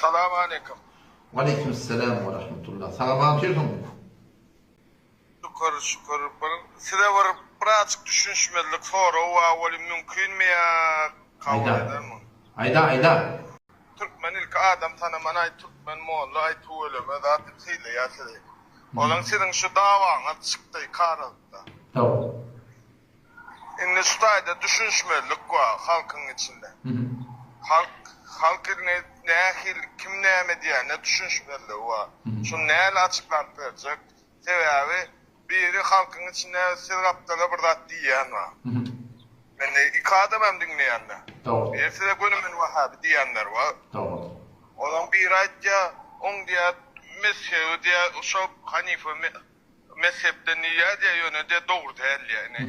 Salam aleýkum. Waleýkim salam we rahmetullah. Sag-aman otyrsyňmy? Şükür şükür. Bir size bir birazjyk düşünişmezlik soragy bar welin mümkinmi ýa kabul edermiň? Aýda aýda. Türkmen ilki adam tanaman aý türkmen molla aý tüweleme zat diýip sylaýar sizi. Onuň siziň şu dawaňyz çykdy karalykda. Dogry. Indi şu taýda düşünişmezlik bar halkyň içinde. Halk halk indi nähili kim näme diýýänine düşünişmezligi bar. Şuny nähili açyklap berjek? Sebäbi biri halkyň içinde siz gapdala bir zat diýýän bar. Mende iki adam hem diňleýände. Dogry. Biri size göni men wahabi diýýänler bar. Dogry. Olaň biri aýtýar, oň diýýär mezhebi diýýär şo hanife Mezhepden diýýär diýýär, ýöne diýýär dogry däl diýýär. Ine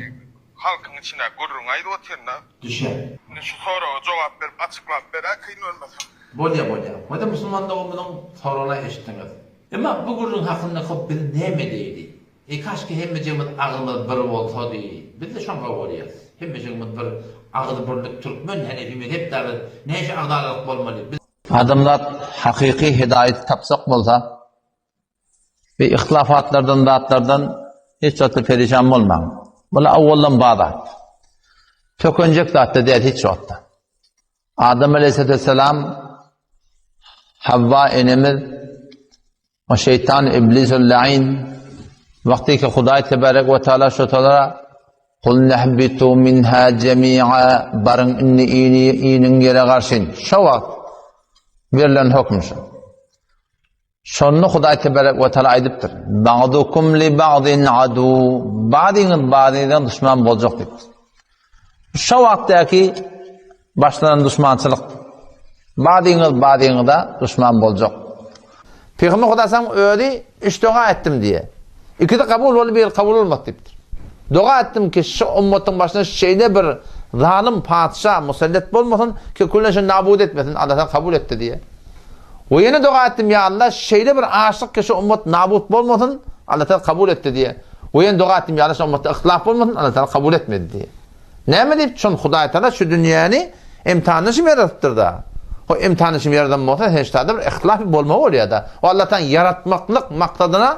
halkyň içindäki gürrüňi aýdyp otyryn-da. Düşýär. Indi şu soraga jogap berip açyklap beräý kyn bolmasa. Bolýa bolýa. Wada musulman doganymyzyň soragyna eşitdiňiz. Emma bu gürrüň hakynda kop biz näme diýeli. Eý kaşki hemmejigimiz agzymyz bir bolsady. Bizde şoňa bolýas. Hemmejigimiz bir agyz birlik türkmen henefi mezhep däl biz näçe agzalalyk bolmaly. Biz. Adamzat hakyky hidaýaty tapjak bolsa, Bi ihtilafatlardan zatlardan hiç wagtda perişan bolmaň. Bular awwaldan bar zat. Tökenjek zat-da däl hiç wagtda. Adam aleyhisselam Havva enemiz o şeytan iblis-ül la'in wagty ki Hudaý tebarek we taala şo taala Kul nehbitu minha jemi'a baryň indi ini iniň ýere garşyn. Şo wagt berlen höküm şu. Şonda Hudaý tebarek we taala aýdypdyr, Ba'dukum li ba'din adu, bazyňyz bazyňyza duşman boljak diýipdir. Şo wagtdaky başlanan duşmançylyk. Bazyňyz bazyňyza duşman boljak. Pygamber Hudaýsaň özi üç doga etdim diýe. Ikisi kabul boldy, biri kabul bolmady diýipdir. Doga etdim ki, şu ummatyň başyna şeýle bir zalym patyşa musallat bolmasyn ki, küllen şony nabud etmesin, Allah kabul etdi diýe. We ýene doga etdim, Ýa Allah, şeýle bir açlyk ki, şu ummat nabut bolmasyn, Allah Taala kabul etdi diýe. We ýene doga etdim, Ýa Allah, şu ummatda yhtilaf bolmasyn, Allah Taala kabul etmedi diýe. Näme diýip, şon Hudaý Taala şu dünýäni imtihanyny şim ýaradypdyr-da. O imtihanyny şim ýaradan bolsa, sen şu taýda bir yhtilaf bolmagy bolýar-da. O Allah Taala ýaratmaklyk maksadyna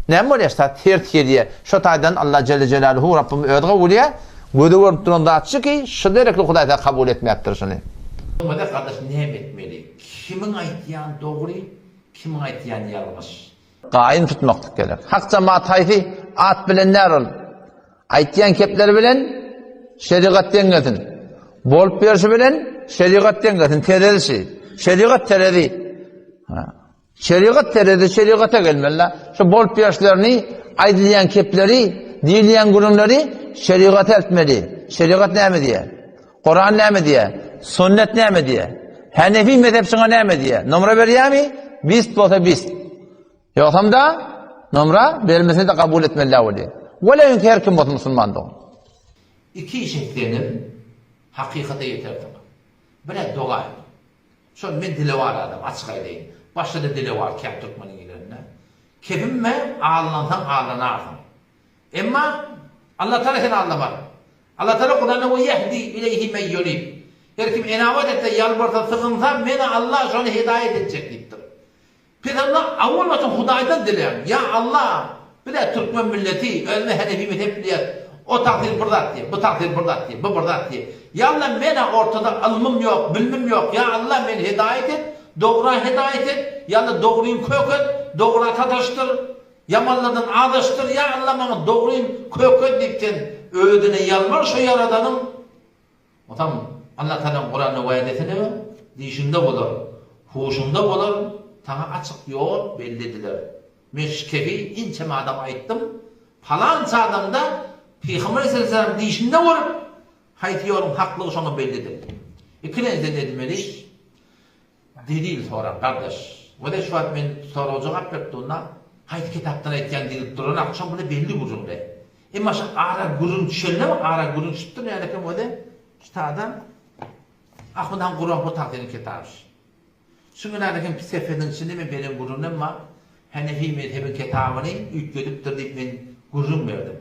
näme bolýar, şu taýda ters gelýär. Şo taýdan Allah Jelle Jelaluhu Rabbimiz özi gowy bilýär. Göze görnüp duran zat şu ki, şu derekli Hudaý Taala kabul etmäpdir şuny. Bolmasa gardaş näme etmeli? Kimiň aýtýany dogry, kimiň aýtýany ýalňyş? Gaýym tutmaklyk gerek. Hak jemaat haýsy at bilen däl ol. Aýtýan kepleri bilen şerigat deň gelsin. Bolup ýörşi bilen şerigat deň gelsin. Terezi şi. Şerigat terezi. Ha. Şerigat terezi şerigata gelmeli. Şu bolup ýörşlerini, aýdylýan kepleri, diýilýän gürrüňleri şerigata eltmeli. Şerigat näme diýýär? Kuran näme diýýär? Sünnet näme diýýär? Hanefi mezhep şuňa näme diýýär? Nomra berýärmi? Bist bolsa bist. Ýogsam da nomra bermese de kabul etmeli bolýar. Welew her kim bolsun musulman dogan. Iki iş etseňiz, hakykata ýetersiňiz. Bir-ä doga ediň. Şol men dilewar adam, açyk aýdaýyn. Başda-da dilewar käp türkmeniň ilerinde. Kepinme, aldansaň aldanarsyň. Emma Allatagala seni aldamaz. Allatagala Kuranda we ýehdi ileýhi men ýunib. Her kim enabat etse, ýalbarsa, sygynsa, men Alla şony hidaýat etjek diýipdir. Pygamber awal başdan Hudaýdan diläň. Ýa Alla, biz-ä türkmen milleti, özümizi henefi mezhep bilýäs. O tagsyr bir zat diýýär, bu tagsyr bir zat diýýär, bu bir zat diýýär. Ýa Alla, men-ä ortada ylmym ýok, bilimim ýok. Ýa Alla, meni hidaýat et, dogra hidaýat et. Ýa Alla, dogryny köket, dogra sataşdyr. Ýamanlardan azaşdyr, ýa Alla maňa dogryn köket diýip sen özüne ýalbar şo ýaradanyň Otam Alla tagalaň Kuranda wädesi neme? Dişiňde bolar, huşuňda bolar, saňa açyk ýol belli ediler. Men şu kefi ençeme adama aýtdym, palança adamda Pygamber aleyhisselam dişinde görüp, haýsy ýoluň haklygy şoňa belli edildi. Ikilenji sen edilmeli iş, Delil soraň gardaş. Wele şu wagt men soraga jogap berip durna, haýsy kitapdan aýtýaň diýlip duran akşam bile belli gürrüňle. Emma şu ara gürrüň düşende ara gürrüň düşüpdir nälekem wele şu tada Ahmet han Guranpur tagsynyň kitaby şu. Şuňa nälekem sefediň içinde men beren gürrüňlem bar. Henefi mezhebiň kitabyny üýtgedipdir diýip men gürrüň berdim.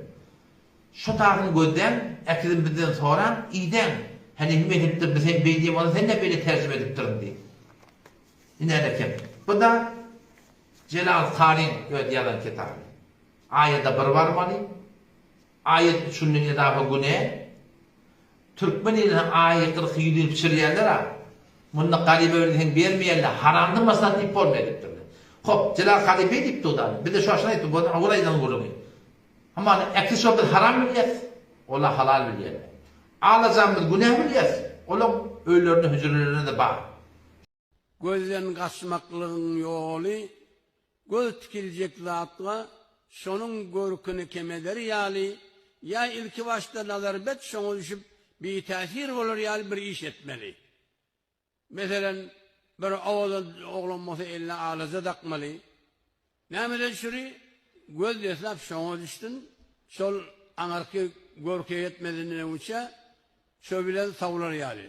Şo taýyny gözläň, äkidin bizden soraň, idäň. Henefi mezhepde biz hem beý diýen bolsa sen näme beýle terjime edipdiriň diý. Ine eken. Bu-da Jelal Karyň öz ýazan kitaby. Aýada bir barmaly. Aýat üç günden edafa güne. Türkmen iline aýy kyrky ýüzüni bişirýärler-a. Munda garyba berseň bermeýärler. Haramdan maslahat diýip bolmaýar diýipdirler. Hop, Jelal Kary beý diýipdi o-da. Biz-de şu aşyny aýtdyk. Bu owal aýdan gürrüňi. Hamana äki şo biz haram bilýäs, olar halal bilýärler. Alajam biz günä bilýäs, olaň öýlerinde hüjrelerinde-de bar. Gözden gaçmaklygyň ýoly, göz tikiljek zatga şonuň görküni kemeder ýaly ýa ilkibaşda nazarbet şoňa düşüp bitäsir bolar ýaly bir iş etmeli. Meselem, bir owadan oglan bolsa eline alaja dakmaly. Nämeden şüri göz deslap şoňa düşsün, şol aňyrky görke ýetmezinden öňçä şo bilen sawlar ýaly.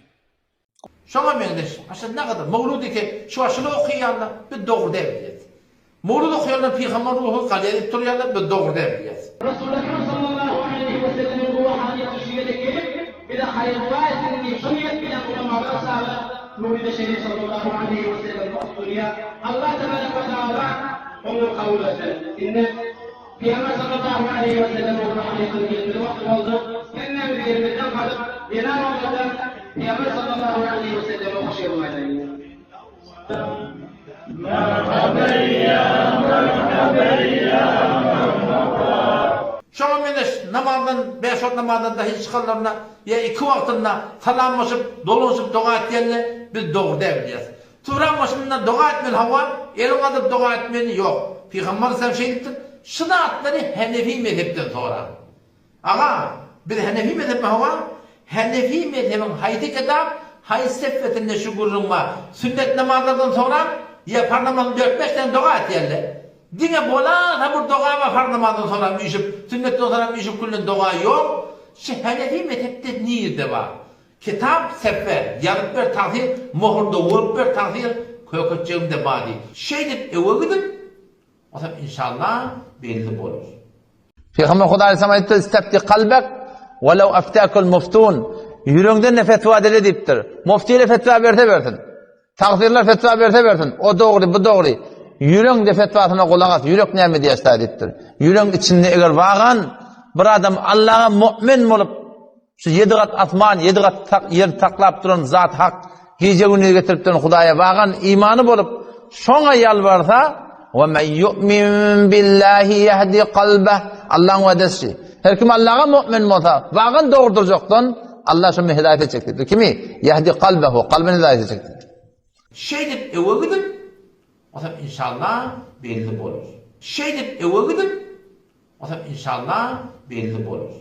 Şoňa meňzeş, aşa nagadyr, Mowlud eken, şu wagt şuny okaýarlar, biz dogry däl diýýäs. Mowlud okaýanlar pygamber ruhy galýar diýip turýarlar, biz dogry däl diýýäs. Resuly Ekrem sallallahu aleýhi we sellemiň bu hadysa şu ýere gelip, bize haýyr doga etsin diýip, şu niýet bilen ulamalar saly Mewlidi Şerif sallallahu aleýhi we sellem okdurýar. Allah tebarek we taala oňa kabul etsin. Indi Pygamber sallallahu aleýhi we sellem bu hadysyny gelmeli wagty boldy. Hemmämiz ýerimizden galyp, zenan bolsa-da Pygamber sallallahu aleýhi we selleme hoş gelip aýdaýyn. Şoňa meňzeş namazdan, bäş wagt namazdan dahy çykanlarynda ýa iki wagtynda salamlaşyp, dolanyşyp doga etýänini biz dogry däl bilýäris. Turan başynda doga etmeli hawa, eliňi galdyryp doga etmeli ýok. Pygamber aleyhisselam şeý diýipdir, Şu zatlary Henefi mezhepden soraň. Aga, biz Henefi mezhepmi hawa? Henefi mezhebiň haýsy kitap, haýsy sefesinde şu gürrüň bar? Sünnet namazlardan soňrak ýa farz namazynda dört-bäş däne doga etýärler. Diňe bolasa bir doga bar farz namazdan soňram üýşüp, sünnetden soňram üýşüp kylnan doga ýok. Şu Henefi mezhepde nirde bar? Kitap, sefe, ýazyp ber tagsyr, mohurda urup ber tagsyr, köketjegimde bar diý. Şeýdip öwe gidip, Onsoň inşallah belli bolar. Pygamber Hudaý aleyhisselam aýtdy, Istefti kalbek welew aftakul muftun. Ýüregiňden ne fetwa dile diýipdir. Muftiler fetwa berse bersin. Tagfirler fetwa berse bersin. O dogry, bu dogry. Ýüregiň de fetwasyna gulak as. Ýürek näme diýýär diýipdir. Ýüregiň içinde eger wagan bir adam Allaha mu'min bolup Şu ýedi gat asman, ýedi gat sak, ýer saklap duran zat hak, gije-gündiz getirip duran Hudaýa bagan imany bolup, şoňa ýalbarsa, Ve men yu'min billahi yehdi kalbeh. Allahyň wadesi. Her kim Allaha mu'min bolsa, bagan dogurdurjakdan Allah şony hidaýat etjek diýdi. Kimi? Yehdi kalbehu, kalbyny hidaýat etjek diýdi. Şeýdip öwe gidip, onsoň inşallah belli bolar. Şeýdip öwe gidip, onsoň inşallah belli bolar.